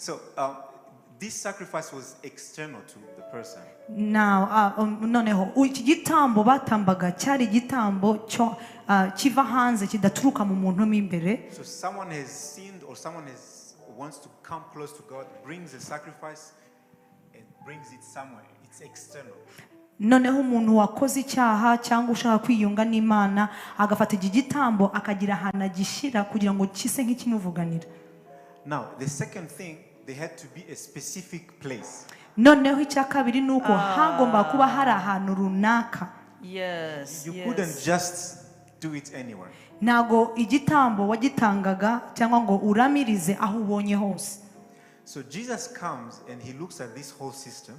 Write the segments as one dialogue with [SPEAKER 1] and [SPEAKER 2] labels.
[SPEAKER 1] So this sacrifice was external to the person.
[SPEAKER 2] Now, noneho iki gitambo batambaga cyari igitambo cyo kiva hanze, kidaturuka mu muntu mo imbere.
[SPEAKER 1] So someone has sinned or someone wants to come close to God, brings a sacrifice and brings it somewhere. It's external.
[SPEAKER 2] Noneho umuntu wakoze icyaha cyangwa ushaka kwiyunga n'Imana agafata iki gitambo, akagira ahantu agishyira kugira ngo gise nk'ikimuvuganira.
[SPEAKER 1] Now, the second thing, they had to be a specific place.
[SPEAKER 2] Noneho icya kabiri ni uko hagomba kuba hari ahantu runaka.
[SPEAKER 1] You couldn't just do it anywhere.
[SPEAKER 2] Ntabwo igitambo wagitangaga cyangwa ngo uramirize aho ubonye hose.
[SPEAKER 1] So Jesus comes and he looks at this whole system.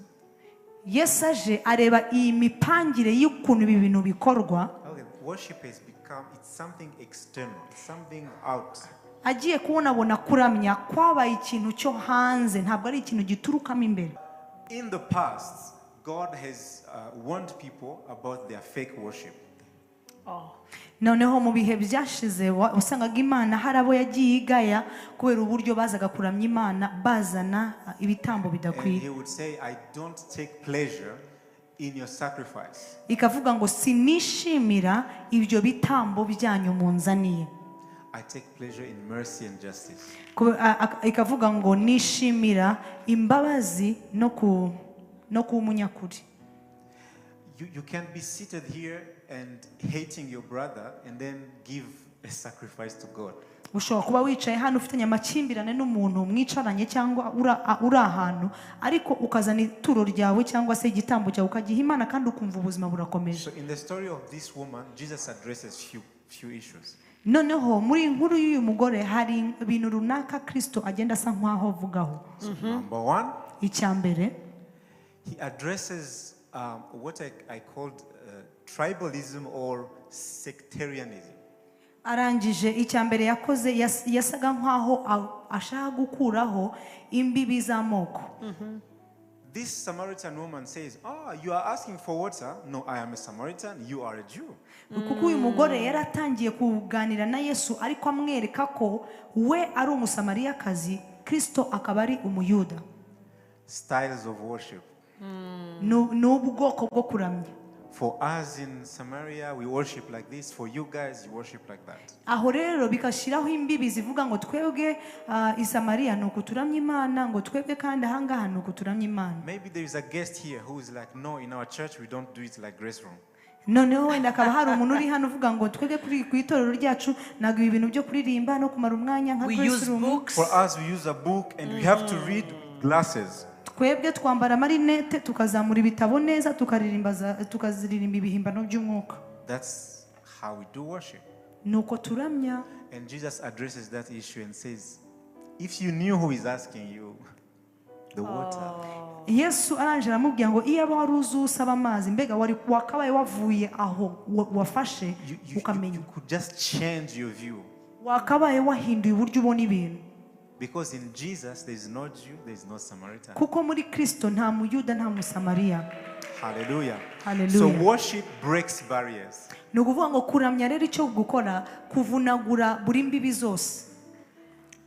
[SPEAKER 2] Yesu aje areba iyi mipangire y'ukuntu ibi bintu bikorwa.
[SPEAKER 1] Okay, worship has become, it's something external, it's something out.
[SPEAKER 2] Agiye kubonabona kuramya kwabaye ikintu cyo hanze, ntabwo ari ikintu giturukamo imbere.
[SPEAKER 1] In the past, God has warned people about their fake worship.
[SPEAKER 3] Oh.
[SPEAKER 2] Noneho mu bihe byashize wasangaga Imana hari abo yagiye igaya kubera uburyo bazaga kuramya Imana bazana ibitambo
[SPEAKER 1] And
[SPEAKER 2] bidakwiye.
[SPEAKER 1] he would say, "I don't take pleasure in your sacrifice."
[SPEAKER 2] Ikavuga ngo sinishimira ibyo bitambo byanyu munzaniye.
[SPEAKER 1] "I take pleasure in mercy and justice."
[SPEAKER 2] Ikavuga ngo nishimira imbabazi no kuba umunyakuri.
[SPEAKER 1] You can't be seated here and hating your brother and then give a sacrifice to God.
[SPEAKER 2] Ushobora kuba wicaye hano ufitanye amakimbirane n'umuntu mwicaranye cyangwa uri ahantu, ariko ukazana ituro ryawe cyangwa se igitambo cyawe ukagiha Imana kandi ukumva ubuzima burakomeje.
[SPEAKER 1] So in the story of this woman, Jesus addresses few issues.
[SPEAKER 2] Noneho muri iyi nkuru y'uyu mugore hari ibintu runaka Kirisito agenda asa nk'aho avugaho.
[SPEAKER 1] So number one,
[SPEAKER 2] Icya mbere,
[SPEAKER 1] he addresses what I called tribalism or sectarianism.
[SPEAKER 2] Arangije icya mbere yakoze yasaga nk'aho ashaka gukuraho imbibi z'amoko.
[SPEAKER 1] This Samaritan woman says, "Oh, you are asking for water? No, I am a Samaritan, you are a Jew."
[SPEAKER 2] Kuko uyu mugore yari atangiye kuganira na Yesu, ariko amwereka ko we ari Umusamariyakazi, Kirisito akaba ari Umuyuda.
[SPEAKER 1] Styles of worship.
[SPEAKER 2] Ni ubwoko bwo kuramya.
[SPEAKER 1] For us in Samaria, we worship like this. For you guys, you worship like that.
[SPEAKER 2] Aho rero bigashyiraho imbibi zivuga ngo twebwe i Samariya ni uku turamya Imana, ngo twebwe kandi ahangaha ni uku turamya Imana.
[SPEAKER 1] Maybe there is a guest here who is like, "No, in our church, we don't do it like Grace Room."
[SPEAKER 2] Noneho wenda hakaba hari umuntu uri hano uvuga ngo twebwe kuri ku itorero ryacu ntabwo ibi bintu byo kuririmba no kumara umwanya nka
[SPEAKER 3] We
[SPEAKER 2] Grace
[SPEAKER 3] use
[SPEAKER 2] Room.
[SPEAKER 3] books.
[SPEAKER 1] For us, we use a book and we have to read glasses.
[SPEAKER 2] Twebwe twambara amarinete, tukazamura ibitabo neza, tukaririmba tukaziririmba ibihimbano by'umwuka.
[SPEAKER 1] That's how we do worship.
[SPEAKER 2] Ni uko turamya.
[SPEAKER 1] And Jesus addresses that issue and says, "If you knew who is asking you the water,"
[SPEAKER 2] Yesu arangije aramubwira ngo iyo aba wari uzi usaba amazi, mbega wari wakabaye wavuye aho wafashe ukamenya
[SPEAKER 1] you could just change your view.
[SPEAKER 2] Wakabaye wahinduye uburyo ubona ibintu.
[SPEAKER 1] Because in Jesus, there is no Jew, there is no Samaritan.
[SPEAKER 2] Kuko muri Kirisito nta Muyuda, nta Musamariya.
[SPEAKER 1] Hallelujah.
[SPEAKER 2] Hallelujah.
[SPEAKER 1] So worship breaks barriers.
[SPEAKER 2] Ni ukuvuga ngo kuramya rero icyo gukora kuvunagura buri mbibi zose.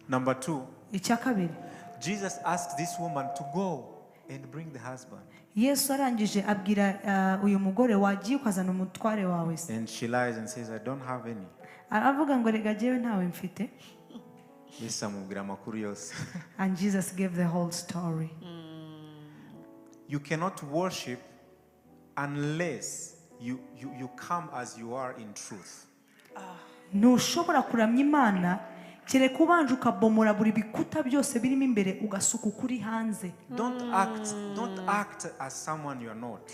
[SPEAKER 1] Number two,
[SPEAKER 2] Icya kabiri,
[SPEAKER 1] Jesus asked this woman to go and bring the husband.
[SPEAKER 2] Yesu arangije abwira uyu mugore wagiye ukazana umutware wawe se.
[SPEAKER 1] And she lies and says, "I don't have any."
[SPEAKER 2] Aravuga ngo rega jyewe ntawe mfite.
[SPEAKER 1] Yesu amubwira amakuru yose.
[SPEAKER 2] And Jesus gave the whole story.
[SPEAKER 1] You cannot worship unless you come as you are in truth.
[SPEAKER 2] Ntushobora kuramya Imana kereka ubanje ukabomora buri bikuta byose birimo imbere, ugasuka ukuri hanze.
[SPEAKER 1] Don't act as someone you are not.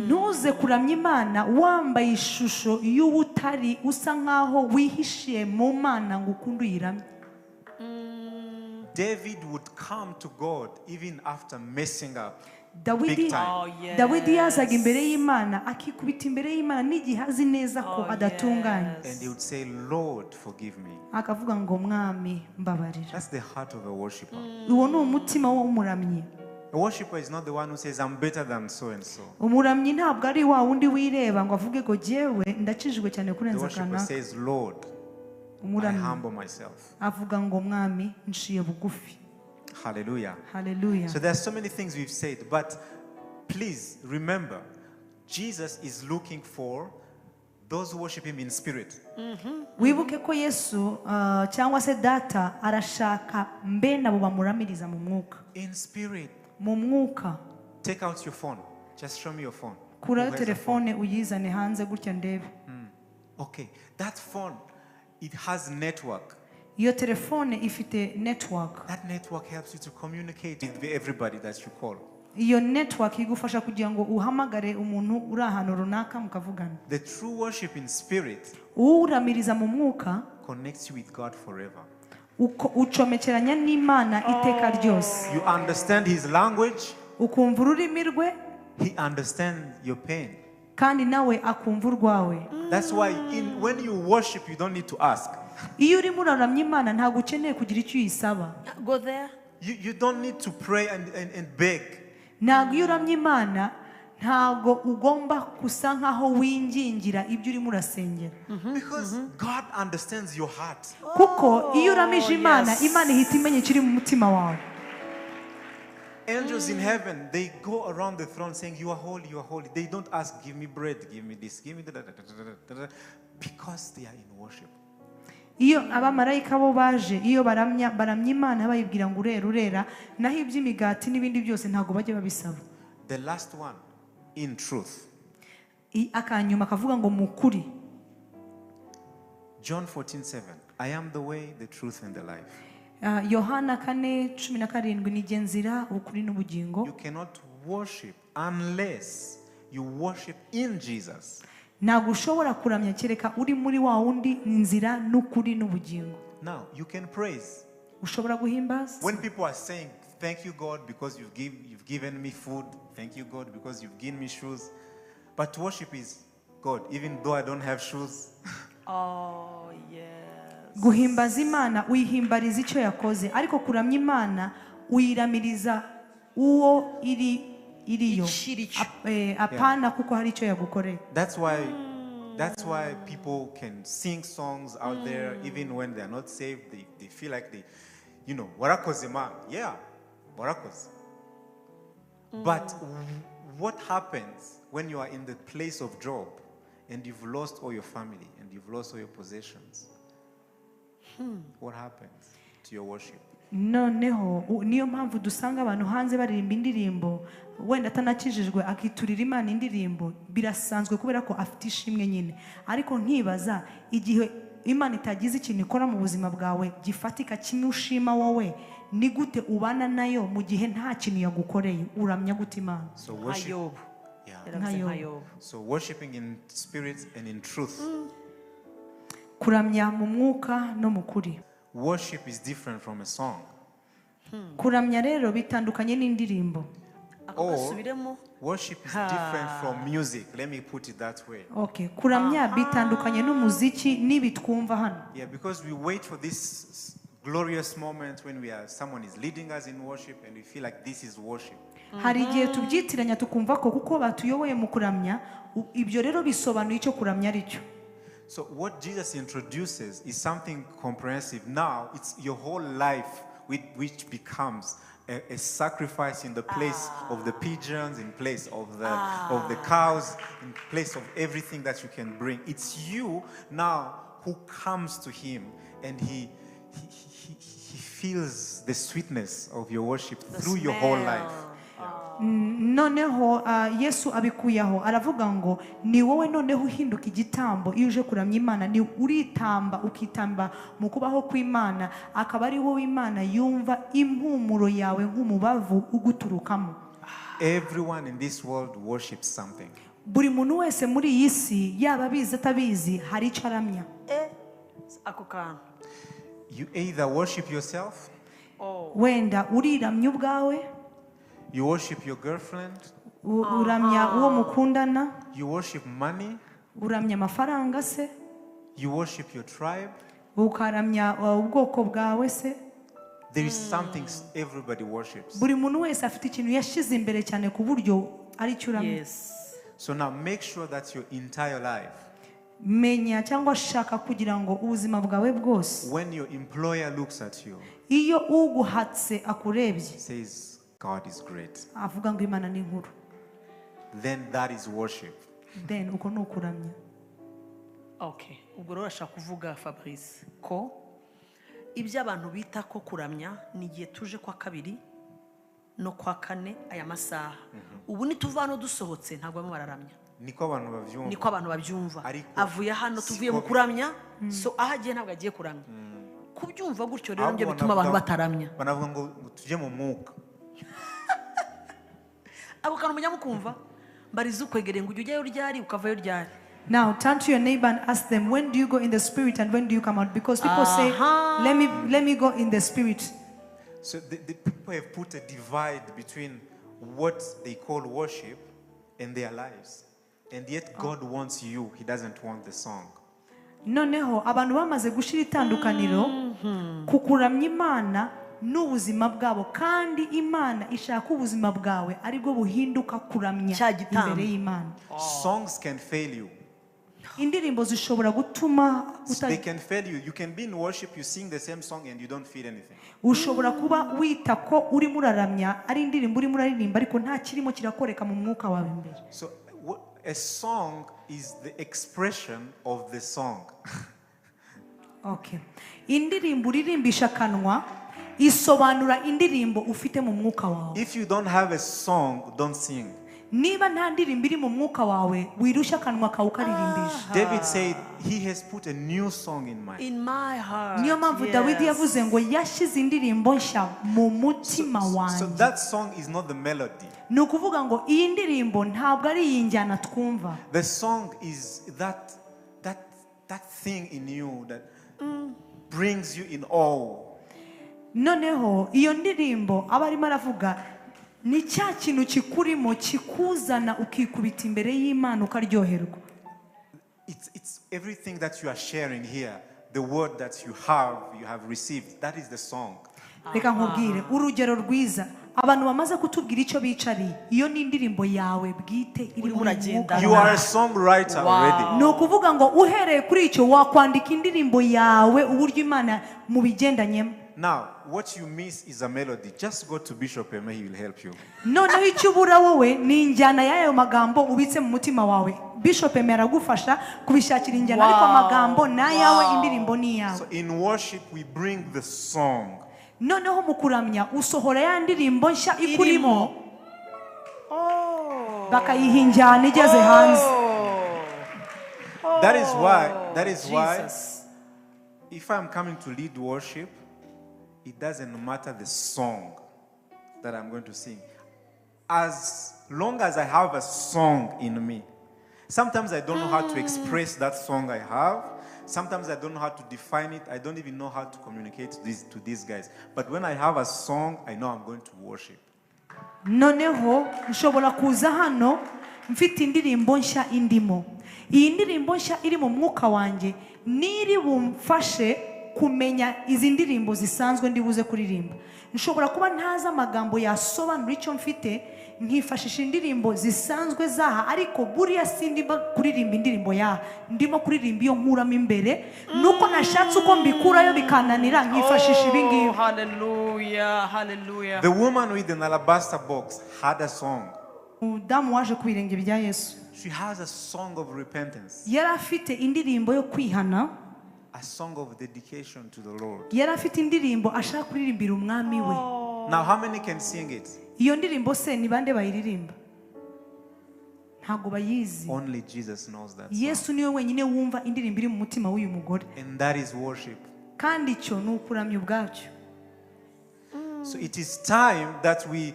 [SPEAKER 2] Ntuze kuramya Imana wambaye ishusho y'ubutari, usa nkaho wihishiye mu Mana ngo ukunde uyiramye.
[SPEAKER 1] David would come to God even after messing up
[SPEAKER 2] Dawidi
[SPEAKER 1] big time.
[SPEAKER 3] Oh, yes.
[SPEAKER 2] Dawidi yazaga imbere y'Imana, akikubita imbere y'Imana n'igihe azi neza ko adatunganye.
[SPEAKER 1] And he would say, "Lord, forgive me."
[SPEAKER 2] Akavuga ngo Mwami, mbabarira.
[SPEAKER 1] That's the heart of a worshiper.
[SPEAKER 2] Uwo ni umutima w'umuramyi.
[SPEAKER 1] A worshiper is not the one who says, "I'm better than so and so."
[SPEAKER 2] Umuramyi ntabwo ari wa wundi wireba ngo avuge ngo jyewe ndakijijwe cyane
[SPEAKER 1] The
[SPEAKER 2] kurenza
[SPEAKER 1] worshiper
[SPEAKER 2] kanaka.
[SPEAKER 1] says, "Lord, I
[SPEAKER 2] Umuramyi
[SPEAKER 1] humble myself."
[SPEAKER 2] avuga ngo Mwami, nciye bugufi.
[SPEAKER 1] Hallelujah.
[SPEAKER 2] Haleluya.
[SPEAKER 1] So there are so many things we've said, but please remember, Jesus is looking for those who worship him in spirit.
[SPEAKER 2] Wibuke ko Yesu cyangwa se Data arashaka mbe abo bamuramiriza mu mwuka.
[SPEAKER 1] In spirit.
[SPEAKER 2] Mu mwuka.
[SPEAKER 1] Take out your phone. Just show me your phone. Who
[SPEAKER 2] Kurayo
[SPEAKER 1] has a phone?
[SPEAKER 2] telefone uyizane hanze gutya ndebe.
[SPEAKER 1] Okay, that phone, it has network.
[SPEAKER 2] Iyo telefone ifite network.
[SPEAKER 1] That network helps you to communicate with everybody that you call.
[SPEAKER 2] Iyo network igufasha kugira ngo uhamagare umuntu uri ahantu runaka mukavugana.
[SPEAKER 1] The true worship in spirit
[SPEAKER 2] Uramiriza mu mwuka
[SPEAKER 1] connects you with God forever.
[SPEAKER 2] Ucomekeranya n'Imana iteka ryose.
[SPEAKER 1] You understand his language,
[SPEAKER 2] Ukumva ururimi rwe,
[SPEAKER 1] he understands your pain.
[SPEAKER 2] Kandi nawe akumva urwawe.
[SPEAKER 1] That's why when you worship, you don't need to ask.
[SPEAKER 2] Iyo urimo uraramya Imana ntabwo ukeneye kugira icyo uyisaba.
[SPEAKER 3] Go there.
[SPEAKER 1] You don't need to pray and beg.
[SPEAKER 2] Ntabwo iyo uramya Imana ntabwo ugomba gusa nkaho wingingira ibyo urimo urasengera.
[SPEAKER 1] Because God understands your heart.
[SPEAKER 2] Kuko iyo uramije Imana,
[SPEAKER 3] yes.
[SPEAKER 2] Imana ihita imenya ikiri mu mutima wawe.
[SPEAKER 1] Angels in heaven, they go around the throne saying, "You are holy, you are holy." They don't ask, "Give me bread, give me this, give me da, da, da, da, da, da, da," because they are in worship.
[SPEAKER 2] Iyo abamarayika bo baje iyo baramya baramya Imana bayibwira ngo urera urera naho iby'imigati n'ibindi byose ntabwo bajya babisaba.
[SPEAKER 1] The last one, in truth.
[SPEAKER 2] Akanyuma kavuga ngo mu kuri.
[SPEAKER 1] John 14:7. I am the way, the truth, and the life.
[SPEAKER 2] Yohana 4:17 ni jye nzira ukuri n'ubugingo.
[SPEAKER 1] You cannot worship unless you worship in Jesus.
[SPEAKER 2] Ntabwo ushobora kuramya kereka uri muri wa wundi inzira n'ukuri n'ubugingo.
[SPEAKER 1] Now, you can praise.
[SPEAKER 2] Ushobora guhimbaza.
[SPEAKER 1] When people are saying, "Thank you, God, because you've given me food. Thank you, God, because you've given me shoes." But worship is, "God, even though I don't have shoes."
[SPEAKER 3] Oh, yes.
[SPEAKER 2] Guhimbaza Imana uyihimbariza icyo yakoze ariko kuramya Imana uyiramiriza uwo iri iriyo.
[SPEAKER 3] Icyo iri cyo.
[SPEAKER 2] Apana kuko hari icyo yagukoreye.
[SPEAKER 1] That's why people can sing songs out there, even when they're not saved. They feel like they, warakoze man. Yeah, warakoze. But what happens when you are in the place of Job and you've lost all your family and you've lost all your possessions? What happens to your worship?
[SPEAKER 2] Noneho niyo mpamvu dusanga abantu hanze baririmba indirimbo wenda atanakijijwe akiturira Imana indirimbo birasanzwe kubera ko afite ishimwe nyine ariko nkibaza igihe Imana itagize ikintu ikora mu buzima bwawe gifatika kimwe ushima wowe ni gute ubana nayo mu gihe nta kintu yagukoreye uramya gute Imana?
[SPEAKER 1] So
[SPEAKER 3] Nka
[SPEAKER 1] worship.
[SPEAKER 3] Yobu.
[SPEAKER 1] Yeah.
[SPEAKER 3] Yaravuze
[SPEAKER 2] Nka
[SPEAKER 3] nka
[SPEAKER 2] Yobu.
[SPEAKER 3] Yobu.
[SPEAKER 1] So worshiping in spirit and in truth.
[SPEAKER 2] Kuramya mu mwuka no mu kuri.
[SPEAKER 1] Worship is different from a song.
[SPEAKER 2] Kuramya rero bitandukanye n'indirimbo.
[SPEAKER 3] Ako gasubiremo.
[SPEAKER 1] Worship is different from music. Let me put it that way.
[SPEAKER 2] Okay, kuramya bitandukanye n'umuziki n'ibi twumva hano.
[SPEAKER 1] Yeah, because we wait for this glorious moment when we are someone is leading us in worship and we feel like this is worship.
[SPEAKER 2] Hari igihe tubyitiranya tukumva ko kuko batuyoboye mu kuramya ibyo rero bisobanuye icyo kuramya ari cyo.
[SPEAKER 1] So what Jesus introduces is something comprehensive. Now it's your whole life which becomes a sacrifice in the place of the pigeons, in place of the cows, in place of everything that you can bring. It's you now who comes to him and he feels the sweetness of your worship
[SPEAKER 3] The
[SPEAKER 1] through your whole
[SPEAKER 3] smell.
[SPEAKER 1] life.
[SPEAKER 2] Noneho Yesu abikuye aho aravuga ngo ni wowe noneho uhinduka igitambo iyo uje kuramya Imana ni uritamba ukitamba mu kubaho kw'Imana akaba ari wowe Imana yumva impumuro yawe nk'umubavu uguturukamo.
[SPEAKER 1] Everyone in this world worships something.
[SPEAKER 2] Buri muntu wese muri iyi si yaba abizi atabizi hari icyo aramya.
[SPEAKER 3] Eh, ako kantu.
[SPEAKER 1] You either worship yourself,
[SPEAKER 3] Oh.
[SPEAKER 2] Wenda uriramya ubwawe,
[SPEAKER 1] you worship your girlfriend,
[SPEAKER 2] uramya uwo mukundana,
[SPEAKER 1] you worship money,
[SPEAKER 2] uramya amafaranga se,
[SPEAKER 1] you worship your tribe.
[SPEAKER 2] Ukaramya ubwoko bwawe se.
[SPEAKER 1] There is something everybody worships.
[SPEAKER 2] Buri muntu wese afite ikintu yashyize imbere cyane ku buryo ari cyo uramya.
[SPEAKER 3] Yes.
[SPEAKER 1] So now make sure that your entire life
[SPEAKER 2] Menya cyangwa shaka kugira ngo ubuzima bwawe bwose
[SPEAKER 1] when your employer looks at you,
[SPEAKER 2] iyo uguhatse akurebye
[SPEAKER 1] says, "God is great,"
[SPEAKER 2] avuga ngo Imana ni nkuru.
[SPEAKER 1] Then that is worship.
[SPEAKER 2] Then uko ni ukuramya.
[SPEAKER 3] Okay, ubwo rero urashaka kuvuga, Fabrice, ko ibyo abantu bita ko kuramya ni igihe tuje kwa kabiri no kwa kane aya masaha. Ubu nituva hano dusohotse, ntabwo barimo bararamya.
[SPEAKER 1] Niko abantu bavyumva.
[SPEAKER 3] Niko abantu babyumva.
[SPEAKER 1] Ariko
[SPEAKER 3] avuye hano, tuvuye mu
[SPEAKER 1] siko
[SPEAKER 3] kuramya, so aho agiye ntabwo agiye kuramya. Kubyumva gutyo rero
[SPEAKER 1] Ahubwo
[SPEAKER 3] nibyo bituma abantu
[SPEAKER 1] banavuga-
[SPEAKER 3] bataramya.
[SPEAKER 1] Banavuga ngo tujye mu mwuka.
[SPEAKER 3] Ako kantu mujya mukumva. Mbariza ukwegereye ngo ujye ujyayo ryari, ukavayo ryari?
[SPEAKER 2] Now turn to your neighbor and ask them, when do you go in the spirit and when do you come out? Because people say,
[SPEAKER 3] Aha.
[SPEAKER 2] Let me go in the spirit.
[SPEAKER 1] So the people have put a divide between what they call worship and their lives. And yet God wants you, He doesn't want the song.
[SPEAKER 2] Noneho abantu bamaze gushyira itandukaniro ku kuramya Imana n'ubuzima bwabo, kandi Imana ishaka ubuzima bwawe aribwo buhinduka kuramya
[SPEAKER 3] Cya gitambo.
[SPEAKER 2] imbere y'Imana.
[SPEAKER 1] Songs can fail you.
[SPEAKER 2] Indirimbo zishobora gutuma
[SPEAKER 1] They can fail you. You can be in worship, you sing the same song, and you don't feel anything.
[SPEAKER 2] Ushobora kuba wita ko urimo uraramya, ari indirimbo urimo uraririmba, ariko nta kirimo kirakoreka mu mwuka wawe imbere.
[SPEAKER 1] So a song is the expression of the song.
[SPEAKER 2] Okay. Indirimbo uririmbisha akanwa isobanura indirimbo ufite mu mwuka wawe.
[SPEAKER 1] If you don't have a song, don't sing.
[SPEAKER 2] Niba nta ndirimbo iri mu mwuka wawe, wirushya akanwa kawe ukaririmbisha.
[SPEAKER 1] David said, "He has put a new song in my
[SPEAKER 3] In my heart.
[SPEAKER 2] Niyo mpamvu Dawidi yavuze ngo yashyize indirimbo nshya mu mutima
[SPEAKER 1] So
[SPEAKER 2] wanjye.
[SPEAKER 1] that song is not the melody.
[SPEAKER 2] Ni ukuvuga ngo iyi ndirimbo ntabwo ari iyi njyana twumva.
[SPEAKER 1] The song is that thing in you that brings you in awe.
[SPEAKER 2] Noneho iyo ndirimbo aba arimo aravuga ni cya kintu kikurimo kikuzana ukikubita imbere y'Imana ukaryoherwa.
[SPEAKER 1] It's everything that you are sharing here, the word that you have received. That is the song.
[SPEAKER 2] Reka nkubwire urugero rwiza. Abantu bamaze kutubwira icyo bicariye, iyo ni indirimbo yawe bwite iri
[SPEAKER 3] Urimo
[SPEAKER 2] mu
[SPEAKER 3] uragenda.
[SPEAKER 2] mwuka
[SPEAKER 1] You
[SPEAKER 2] wawe.
[SPEAKER 1] are a songwriter already.
[SPEAKER 2] Ni ukuvuga ngo uhereye kuri icyo wakwandika indirimbo yawe uburyo Imana mubigendanyemo.
[SPEAKER 1] Now, what you miss is a melody. Just go to Bishop Eme, he will help you.
[SPEAKER 2] Noneho icyo ubura wowe ni injyana y'ayo magambo ubitse mu mutima wawe. Bishop Eme aragufasha kubishakira injyana, ariko amagambo ni ayawe, indirimbo ni iyawe.
[SPEAKER 1] So in worship, we bring the song.
[SPEAKER 2] Noneho mu kuramya usohora ya ndirimbo nshya ikurimo, bakayiha injyana igeze hanze.
[SPEAKER 1] That is why,
[SPEAKER 3] Jesus.
[SPEAKER 1] if I'm coming to lead worship, it doesn't matter the song that I'm going to sing. As long as I have a song in me. Sometimes I don't know how to express that song I have. Sometimes I don't know how to define it. I don't even know how to communicate this to these guys. But when I have a song, I know I'm going to worship.
[SPEAKER 2] Noneho nshobora kuza hano mfite indirimbo nshya indimo. Iyi ndirimbo nshya iri mu mwuka wanjye niri bumfashe kumenya izi ndirimbo zisanzwe ndi buze kuririmba. Nshobora kuba ntazi amagambo yasobanura icyo mfite, nkifashisha indirimbo zisanzwe zaha, ariko buriya sindimo kuririmba indirimbo yaha, ndimo kuririmba iyo nkuramo imbere. Nuko nashatse uko mbikurayo bikananira, nkifashisha ibi ngibi.
[SPEAKER 3] Oh, hallelujah, hallelujah.
[SPEAKER 1] The woman with the alabaster box had a song.
[SPEAKER 2] Umudamu waje ku birenge bya Yesu
[SPEAKER 1] She has a song of repentance,
[SPEAKER 2] yari afite indirimbo yo kwihana,
[SPEAKER 1] a song of dedication to the Lord.
[SPEAKER 2] Yari afite indirimbo ashaka kuririmbira umwami we.
[SPEAKER 1] Now, how many can sing it?
[SPEAKER 2] Iyo ndirimbo se ni bande bayiririmba? Ntabwo bayizi.
[SPEAKER 1] Only Jesus knows that song.
[SPEAKER 2] Yesu niwe wenyine wumva indirimbo iri mu mutima w'uyu mugore.
[SPEAKER 1] And that is worship.
[SPEAKER 2] Kandi icyo ni ukuramya ubwacyo.
[SPEAKER 1] So it is time that we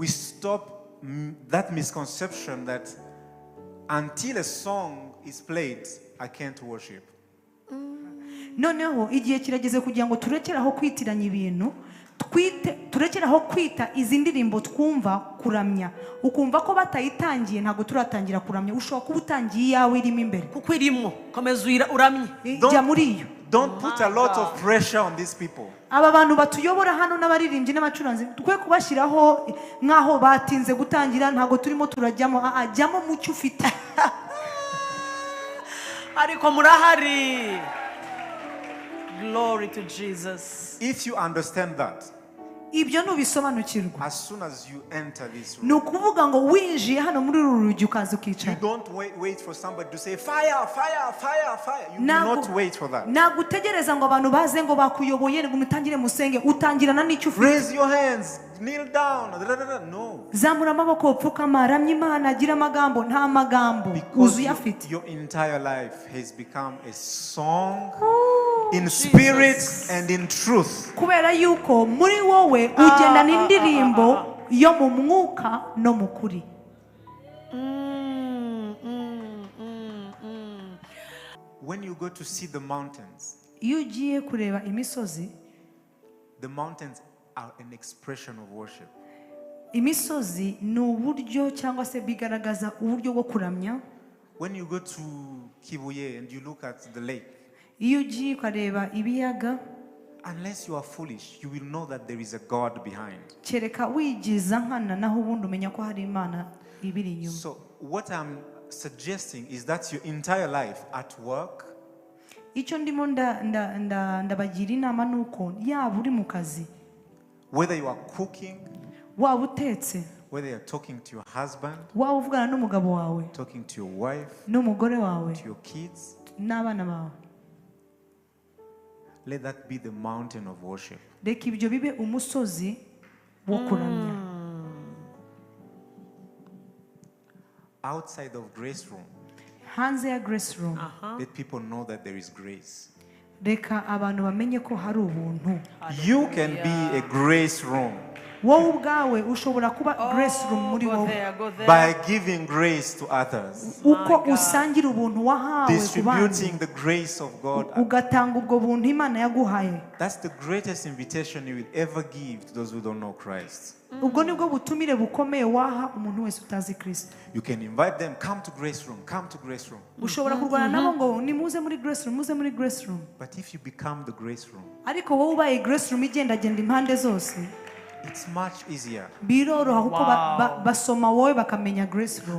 [SPEAKER 1] stop that misconception that until a song is played, I can't worship.
[SPEAKER 2] Noneho igihe kirageze kugira ngo turekere aho kwitiranya ibintu, twite turekere aho kwita izi ndirimbo twumva kuramya, ukumva ko batayitangiye ntabwo turatangira kuramya. Ushobora kuba utangiye iyawe irimo imbere.
[SPEAKER 3] Kuko irimo, komeza uramye.
[SPEAKER 2] Jya muri iyo.
[SPEAKER 1] Don't put a lot of pressure on these people.
[SPEAKER 2] Aba bantu batuyobora hano n'abaririmbyi n'abacuranzi, twe kubashyiraho nk'aho batinze gutangira, ntabwo turimo turajyamo. Ah, ah, jyamo mu cyo ufite.
[SPEAKER 3] Ariko murahari. Glory to Jesus.
[SPEAKER 1] If you understand that,
[SPEAKER 2] Ibyo nubisobanukirwa,
[SPEAKER 1] as soon as you enter this
[SPEAKER 2] ni
[SPEAKER 1] room,
[SPEAKER 2] ukuvuga ngo winjiye hano muri uru rugi ukaza
[SPEAKER 1] you
[SPEAKER 2] ukicara,
[SPEAKER 1] don't wait for somebody to say, "Fire, fire, fire, fire." You do not wait for that.
[SPEAKER 2] Ntabwo utegereza ngo abantu baze ngo bakuyoboye ngo mutangire musenge. Utangirana n'icyo ufite.
[SPEAKER 1] Raise your hands, kneel down. Da, da, da, da. No.
[SPEAKER 2] Zamura amaboko, pfukama, ramya Imana, agira amagambo. Nta magambo,
[SPEAKER 1] Because
[SPEAKER 2] wuzuye afite.
[SPEAKER 1] your entire life has become a song in spirit and in truth.
[SPEAKER 2] Kubera yuko muri wowe ugendana indirimbo yo mu mwuka no mu kuri.
[SPEAKER 1] When you go to see the mountains,
[SPEAKER 2] Iyo ugiye kureba imisozi,
[SPEAKER 1] the mountains are an expression of worship.
[SPEAKER 2] Imisozi ni uburyo cyangwa se bigaragaza uburyo bwo kuramya.
[SPEAKER 1] When you go to Kibuye and you look at the lake,
[SPEAKER 2] Iyo ugiye ukareba ibiyaga,
[SPEAKER 1] unless you are foolish, you will know that there is a God behind.
[SPEAKER 2] Kereka wigiza nkana, naho ubundi umenya ko hari Imana ibiri inyuma.
[SPEAKER 1] So, what I'm suggesting is that your entire life at work,
[SPEAKER 2] Icyo ndimo ndabagira inama ni uko yaba uri mu kazi,
[SPEAKER 1] whether you are cooking,
[SPEAKER 2] waba utetse,
[SPEAKER 1] whether you're talking to your husband,
[SPEAKER 2] waba uvugana n'umugabo wawe,
[SPEAKER 1] talking to your wife,
[SPEAKER 2] n'umugore wawe,
[SPEAKER 1] to your kids,
[SPEAKER 2] n'abana bawe,
[SPEAKER 1] let that be the mountain of worship.
[SPEAKER 2] Reka ibyo bibe umusozi wo kuramya.
[SPEAKER 1] Outside of Grace Room,
[SPEAKER 2] Hanze ya Grace Room,
[SPEAKER 1] let people know that there is grace.
[SPEAKER 2] Reka abantu bamenye ko hari ubuntu.
[SPEAKER 1] You can be a grace room
[SPEAKER 2] Wowe ubwawe ushobora kuba Grace Room muri
[SPEAKER 3] Go
[SPEAKER 2] wowe
[SPEAKER 3] there, go there.
[SPEAKER 1] by giving grace to others,
[SPEAKER 2] uko
[SPEAKER 3] God.
[SPEAKER 2] Usangira ubuntu wahawe ku bandi,
[SPEAKER 1] distributing the grace of God.
[SPEAKER 2] Ugatanga ubwo buntu Imana yaguhaye.
[SPEAKER 1] That's the greatest invitation you will ever give to those who don't know Christ.
[SPEAKER 2] Ubwo nibwo butumire bukomeye waha umuntu wese utazi Kirisito.
[SPEAKER 1] You can invite them, "Come to Grace Room, come to Grace Room."
[SPEAKER 2] Ushobora kurwana nabo ngo nimuze muri Grace Room, muze muri Grace Room.
[SPEAKER 1] But if you become the Grace Room,
[SPEAKER 2] Ariko wowe ubaye Grace Room igendagenda impande zose,
[SPEAKER 1] it's much easier.
[SPEAKER 2] biroroha kuko basoma wowe bakamenya Grace Room.